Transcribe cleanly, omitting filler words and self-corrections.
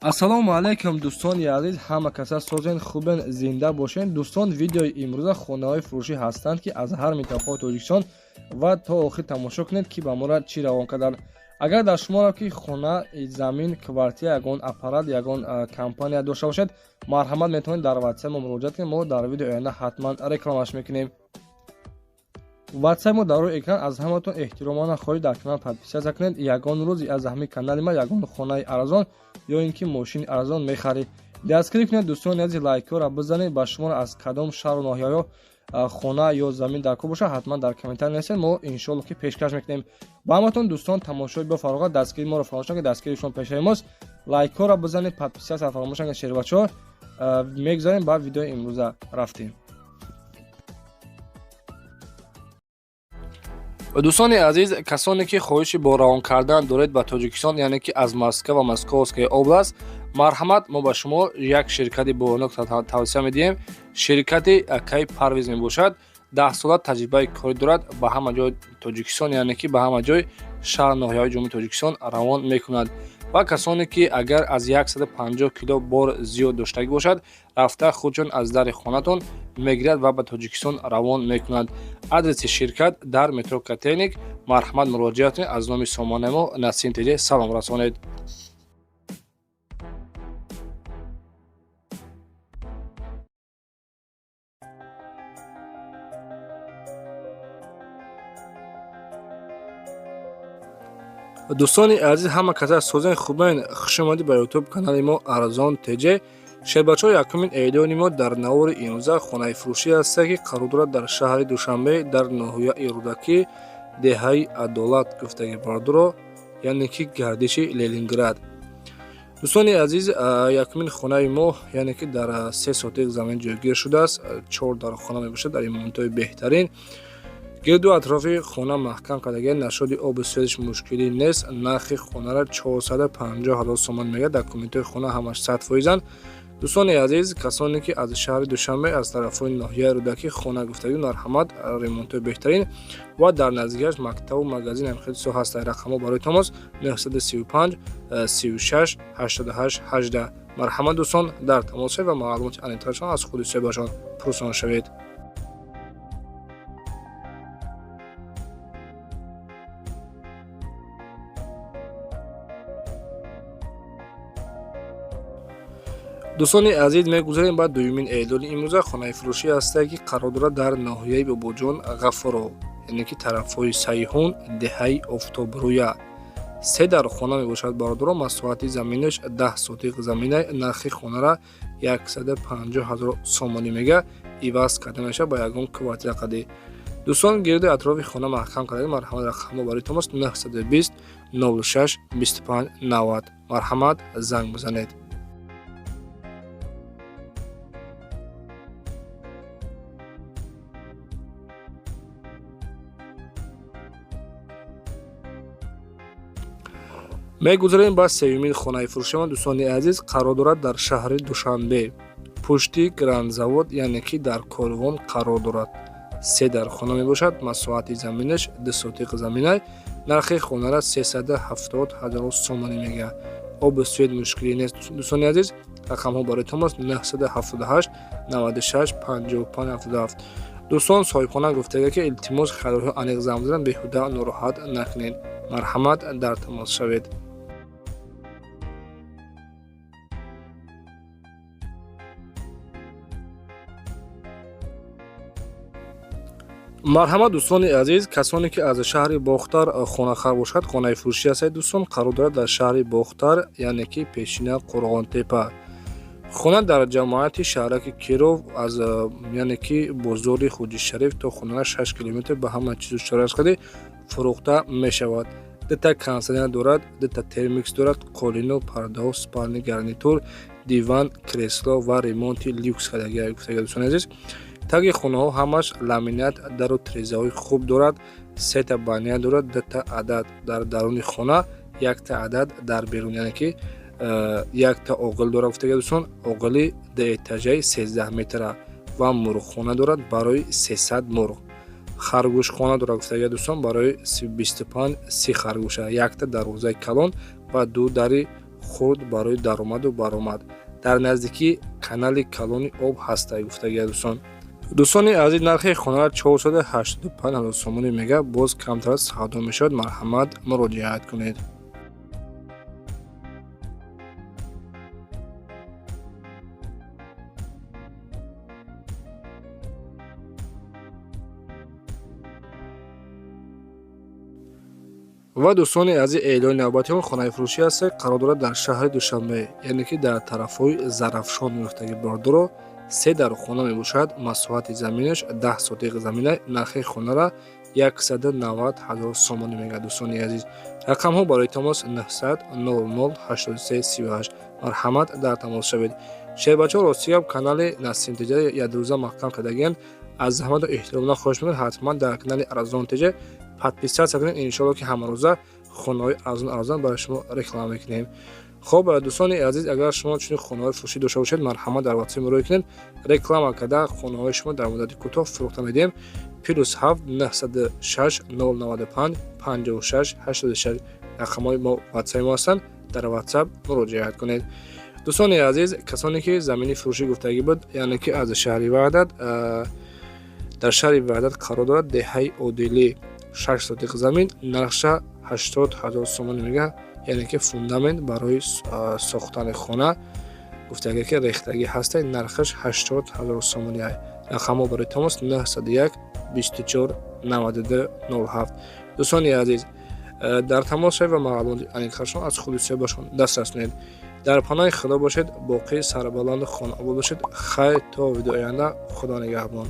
Ассалому алайкум, дӯстони азиз, ҳама каса созен, хубен, зинда бошен. Дӯстон, видеои имрӯза хонаҳои фурӯшӣ ҳастанд, ки аз ҳар минтақаи Тоҷикистон, ва то охир тамошо кунед, ки ба мора чӣ равон карданд. Агар дар шуморо ки хона, замин, квартира, ягон аппарат, ягон компания дошта бошед, марҳамат, метавонед дар ватсап мо муроҷиат кунед. Мо дар видеои оянда ҳатман рекламаш мекунем. Ватсап мо дар рӯи экран. Аз ҳаматон эҳтиромона хоҳиш, дар канал подписаться кунед. Ягон рӯз аз ҳамин канали ма ягон хонаи арзон ё ин ки мошини арзон мехаред. Дастгирӣ кунед, дӯстони азиз, лайкҳоро бизанед. Ба шуморо аз кадом шаҳру ноҳияҳо хона ё замин дар кор бошад, ҳатман дар комментар нависед, мо иншоалло ки пешкаш мекунем ба ҳаматон. Дӯстон, тамошои бо фароғат, дастгири моро фаромӯш накунед, дастгири шумо пешаи мост. Лайкҳоро бизанед, подписаться фаромӯш накунед, шербачаҳо. Мегузарем ба видеои имрӯза, рафтем. Дӯстони азиз, касоне ки хоҳиши бо равон кардан доред ба Тоҷикистон, яъне ки аз Москва ва Московская область, марҳамат, мо ба шумо як ширкати бонок тавсия медиҳем. Ширкати акаи Парвиз мебошад. 10 сола таҷрибаи корӣ дорад. Ба ҳама ҷои Тоҷикистон, яъне ки ба ҳама ҷои шаҳр, ноҳияҳои Ҷумҳурии Тоҷикистон равон мекунад. Ва касоне ки агар аз 150 кило бор зиёд доштагӣ бошад, рафта худшон аз дари хонатон мегирад ва ба Тоҷикистон равон мекунад. Адреси ширкат дар метро Котельник. Марҳамат, муроҷиат кунед. Аз номи сомонаи мо Насим ТЖ салом расонед. Дӯстони азиз, ҳама каса созен, хубен, хушомадӣ ба Ютуб канали мо Арзон ТЖ. Шербачаҳо, якумин эълони мо дар навори имрӯза хонаи фурӯшӣ ҳаста, ки қарор дорад дар шаҳри Душанбе, дар ноҳияи Рӯдакӣ, деҳаи Адолат гуфтаги, бардуро, яъне ки гардиши Ленинград. Дӯстони азиз, якумин хонаи мо, яъне ки дар 3 сотик замин ҷойгир шудааст, чор дар хона мебошад, дар ремонтҳои беҳтарин. Гирду атрофи хона маҳкам кардагия, нашоди обу связиш мушкилӣ нест. Нархи хонаро 450 ҳазор сомон мегӯяд. Документҳои хона ҳамаш 100%-анд. Дӯстони азиз, касоне ки аз шаҳри Душанбе, аз тарафҳои ноҳияи Рӯдакӣ хона гуфтагӣ, марҳамат, ремонтҳои беҳтарин ва дар наздикиаш мактабу магазин ҳам хеле со ҳаст. Рақамҳо барои тамос 935 36 88 18. Марҳамат, дӯстон, дар тамос шавед ва маълумоти аниқтарашон аз худи соҳибашон пурсон шавед. Дӯстони азиз, мегузарем ба дуюмин эълони имрӯза. Хонаи фурӯшӣ ҳастае, ки қарор дорад дар ноҳияи Бобоҷон Ғафуров, яъне ки тарафҳои Сайҳун, деҳаи Офтобрӯя. Се дар хона мебошад, бародаро. Масоҳати заминаш 10 сотиқ замина. Нархи хонара 150 ҳазор сомонӣ мега, иваз карда мешавад ба ягон квартира қадӣ. Дӯстон, гирди атрофи хона маҳкам карда. Марҳамат, рақамҳо барои тамос 920 06 25 90. Марҳамат, занг бизанед. Мегузарем ба сеюмин хонаи фурӯшима. Дӯстони азиз, қарор дорад дар шаҳри Душанбе, пушти Грандзавод, яъне ки дар Корвон қарор дорад. Се дар хона мебошад, масоҳати заминаш 2 сотиқ замина. Нархи хонара 370 ҳазор сомонӣ мегӯяд. Обу свет мушкилӣ нест. Дӯстони азиз, рақамҳо барои тамос 978 96 55 77. Дӯстон, соҳибхона гуфтага, ки илтимос, харидорҳо аниқ занг бизананд, беҳуда нороҳат накунед. Марҳамат, дар тамос шавед. Марҳамат, дӯстони азиз, касоне ки аз шаҳри Бохтар хонахар бошад, хонаи фурӯшӣ ҳастед. Дӯстон, қарор дорад дар шаҳри Бохтар, яъне ки пешина Қурғонтепа. Хона дар ҷамоати шаҳраки Киров, аз, яъне ки бозори Хуҷишариф то хонара 6 километр, ба ҳама чизу чораш қади фурӯхта мешавад. Дута кондитсионер дорад, дута термикс дорад, қолину пардаҳо, спальный гарнитур, диван, кресло ва ремонти люкс кардагия, гуфтага. Дӯстони азиз, таги хонаҳо ҳамаш ламинат, дару трезаҳои хуб дорад, сета баня дорад, дута адад дар даруни хона, якта адад дар берун, яъне ки якта оғил дорад, гуфтага. Дӯстон, оғили дуэтажаи 13 метра ва мурғхона дорад барои 300 мурғ, харгӯшхона дорад, гуфтага. Дӯстон, барои 25-30 харгӯша якта дарвозаи калон ва ду дари Хурд барои даромаду баромад. Дар наздикии канали калони об ҳастай, гуфтагия дӯстон. Дӯстони азиз, нархи хонаро 485 ҳазор сомонӣ мега, боз камтар савдо мешавад. Марҳамат, муроҷиат кунед. Ва дӯстони азиз, эълони навбати он хонаи фурӯшӣ аст, қарор дорад дар шаҳри Душанбе, яъне ки дар тарафҳои Зарафшон меёфтаги бордоро. Се дархона мебошад, масоҳати заминаш 10 сотиқ замина. Нархи хонара 190 ҳазор сомонӣ мегӯяд. Дӯстони азиз, рақамҳо барои тамос 900 00 83 38. Марҳамат, дар тамос шавед. Шербачаҳо, рости гап, канали Насим Теҷа якрӯза маҳкам кардагиянд. Аз заҳмату эҳтиромона хоҳиш мекунед, ҳатман дар канали Арзон Теҷа подписаться кунед. Иншоалло, ки ҳамарӯза хонаҳои арзон арзон барои шумо реклама мекунем. Хоб, дӯстони азиз, агар шумо чунин хонаҳои фурӯшӣ дошта бошед, марҳамат, дар ватсап муроҷиат кунед. Реклама карда, хонаҳои шумо дар муддати кӯтоҳ фурӯхта медиҳем. +7 906 095 56 86 рақамҳои мо ватсапи мо ҳастанд, дар ватсап муроҷиат кунед. Дӯстони азиз, касоне ки замини фурӯшӣ гуфтагӣ буд, яъне ки аз шаҳри Ваҳдат, дар шаҳри Ваҳдат қарор дорад, деҳаи Одилӣ, 6 сотиқ замин, нархша 80 ҳазор сомонӣ мега, яъне ки фундамент барои сохтани хона гуфтагӣ ки рехтагӣ ҳаста, нархаш 80 ҳазор сомонӣ. Рақамҳо барои тамос 901 24 92 07. Дӯстони азиз, дар тамос шавед ва маълумоти аниқтаршон аз худи соҳибашон дастрас кунед. Дар паноҳи Худо бошед, боқӣ сарбаланду хонаобод бошед. Хайр, то видеои оянда, Худо нигаҳбон.